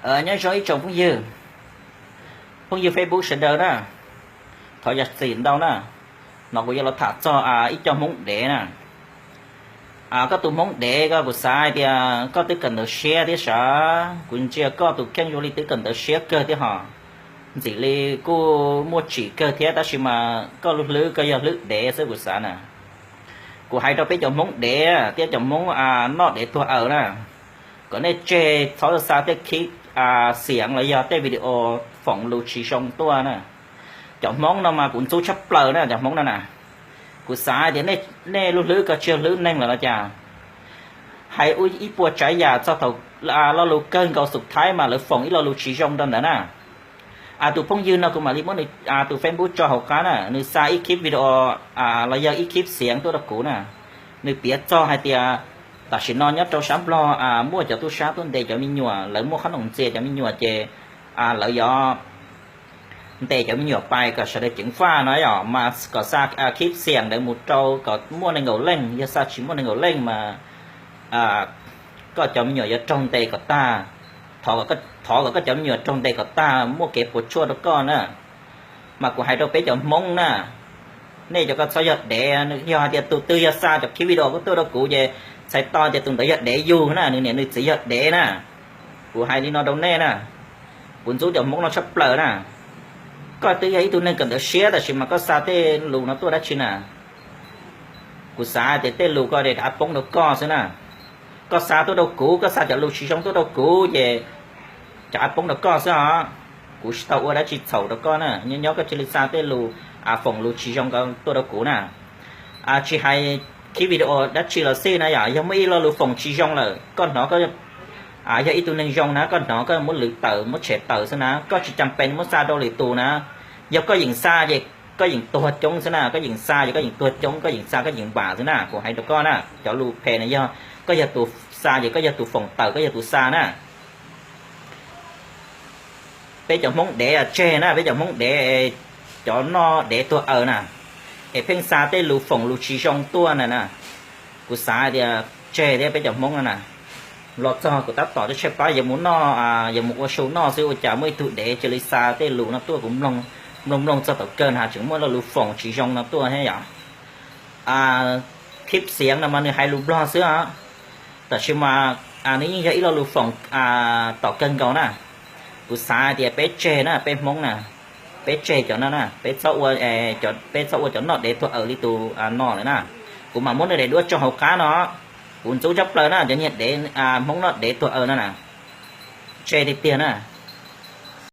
Nyob zoo ib tsoom phooj ywg, phooj ywg Facebook sawv daws na, thov zam txim ntau na. No kuv yuav los tham txog ib co Hmoob dev na. Koj tus Hmoob dev ko kuv xav hais tias koj twb kawm ntawv siab thiab sav, kuv ntsia koj tus kheej zoo li twb kawm ntawv siab kawg thiab hos. Ntxim li kuj muaj tsim kawg thiab tab sis mas koj lub hlwb koj yog hlwb dev xwb kuv xav na. Kuv hais rau peb cov Hmoob dev thiab cov Hmoob noj dev tuag aws na, kom nej tseg txhob xa tej khib xiav los yog tej video foom lus tsis zoo tuaj na. Cov Hmoob no mas kuv ntxub tshaj plaws na cov Hmoob no na. Kuv xav hais tias nej lub hlwb ko tsis yog hlwb neeg lawm los cas. Hais ib puas tsav yam txog thaum lo lus kawg nkaus xub thaib mas lawv foom ib lo lus tsis zoo rau ntawd na. Tus phooj ywg no kuv mam li muab nws tus Facebook tso hauv qab na, nws xa ib khib video los yog ib khib xiav tuaj rau kuv na. Nws piav txog hais tias tam sim no nyob rau sab Nplog muaj cov tub sab tuaj ntes cov me nyuam, lawv muaj qhob noom ntxias cov me nyuam ces lawv yuav ntes cov me nyuam pais kom sawv daws ceev faj no yom, mas kom xa khib xiav ntawd mus rau kom muaj nees nkaum leej, yog xa tsis muaj nees nkaum leej mas koj cov me nyuam yuav raug ntes kom tag. Thov kom koj cov me nyuam raug ntes kom tag muaj kev puas tsuaj rau koj na. Mas kuv hais rau peb cov Hmoob na, nej cov ko txhob yog dev. Yog hais tias tus twg yog xa cov khib video ko tuaj rau kuv ces txhais tau tias tus ntawd yog dev yug na, nws niam nws txiv yog dev na. Kuv hais li no rau nej na, kuv ntxub cov Hmoob no tshaj plaws na. Koj twb yog ib tug neeg kawm ntawv siab tab sis mas koj xa tej lus no tuaj dab tsi na? Kuv xav tias tej lus ko ces rov qab poob rau koj xwb na. Koj xa tuaj rau kuv, koj xa cov lus tsis zoo tuaj rau kuv ces rov qab poob rau koj xwb os. Kuv tsis tau ua dab tsi txhaum rau koj na, nyob nyob koj cia li xa tej lus foom lus tsis zoo ko tuaj rau kuv na. Tsis hais khib video dab tsi los xij na yom, yog muaj ib lo lus foom tsis zoo lawm koj hnov, yog ib tug neeg zoo na koj hnov koj muab lwv tawm muab tshem tawm xwb na, koj tsis cas pes muab xa rau lwm tus na. Yog koj yeem xa ces koj yeem tuag coob xwb na, koj yeem xa ces koj yeem tuag coob, koj yeem xa koj yeem npam xwb na. Kuv hais rau koj na, cov lus phem na yog koj yog tus xa ces koj yog tus foom tawm, koj yog tus xa na. Peb cov Hmoob dev tseg na, peb cov Hmoob dev, cov noj dev tuag aws na, es pheej xa tej lus foom lus tsis zoo tuaj na na. Kuv xav hais tias tseg thiab peb cov Hmoob no na. Los txog kuv tab tom tshaib plab yuav mus noj, yuav mus ua su noj xwb ua cas muaj ib tug dev cia li xa tej lus no tuaj kuv mloog mloog txog thaum kawg na tseem muaj lo lus foom tsis zoo no tuaj thiab yom. Khib xiav no mas nws hais lus Nplog xwb os, tab sis mas nws yeej yog ib lo lus foom tom kawg nkaus na. Kuv xav hais tias peb tseg na, peb Hmoob na, peb tseg cov no na, peb txhob ua, peb txhob ua cov noj dev tuag aws li tus no lawm na. Kuv mam muab nws daim duab tso hauv qab no. Kuv ntxub tshaj plaws na cov niag dev, Hmoob noj dev tuag aws no na. Tseg tiag tiag na.